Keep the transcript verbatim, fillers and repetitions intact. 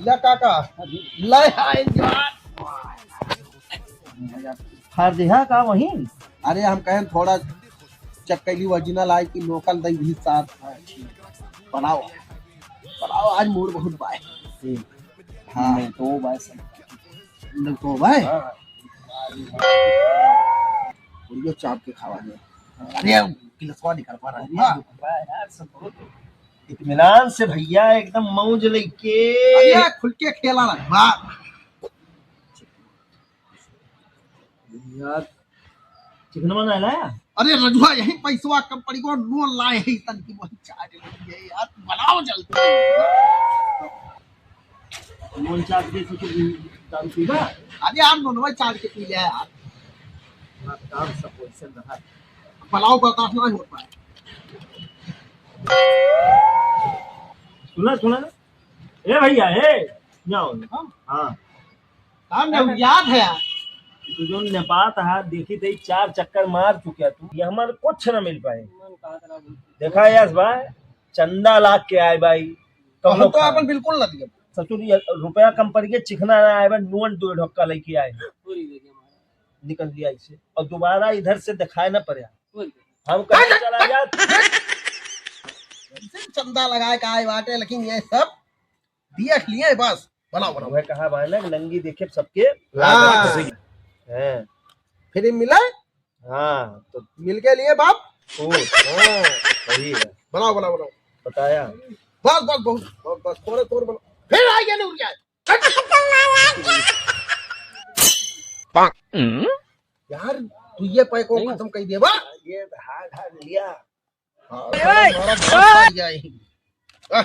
ले काका, ले आए यार। फाड़ दिहा का वहीं? अरे हम कहेन थोड़ा चक्कैली original आए कि local दही भी साथ। बनाओ, बनाओ, आज mood बहुत बाय। हाँ। नहीं तो बाय सब। नहीं तो बाय। हाँ। पूड़ियो चाप के खावा दे। अरे, गिलसवा निकाल पा रहा है। अरे, हाँ। यार, सब बहुत इत्मीनान से भैया, एकदम मौज लेके। अरे, खुल के खेला ना, वाह। यार, चिकनवा ना लाया? अरे, रजुआ, यही पैसवा कम पड़ी को, नून लाए ही तन की वही charge लगी है यार, बनाओ जल्दी। नून चाट के कुछ दारू पीबा? अरे यार, नूनवा चाट के पी ले यार। ना, काम सब वैसे रहा। बनाओ, बर्दाश्त ना हो पाए। सुना, सुना। ए भैया, ए, जाओ। हाँ। हाँ। काम में याद है यार। तू जो नेपात है, देखी तई चार चक्कर मार चुका तू, ये हमारे कुछ ना मिल पाए। देखा यस भाई, चंदा लाग के आए भाई। तो हम तो अपन बिल्कुल ना दिए। ससुर, ये रुपया कम पड़ गया, चिकना ना आए बा, नून दो ढक्का लेके आए। निकल लिया इसे, और दोबारा इधर से दिखाए ना पड़े। हम कहीं चला जात। चंदा लगाए का आए बाटे, लेकिन ये सब देख लिए बस। बनाओ, बनाओ। वह कहा भाई ना कि नंगी देखे सबके लाज। हाँ। हैं। फिर ये मिला? हाँ, तो मिल के लिए बाप। ओ, हाँ। सही है। बनाओ, बनाओ, बनाओ। बताया। बस, बस, बहुत, बस, बस, थोड़े, थोड़े बनाओ। फिर आ गया नूरिया। यार, तू ये पैक को खत्म कर दे बा। ये हार, हार लिया। हाँ, ए! हमारा बाप आ गया है। आ।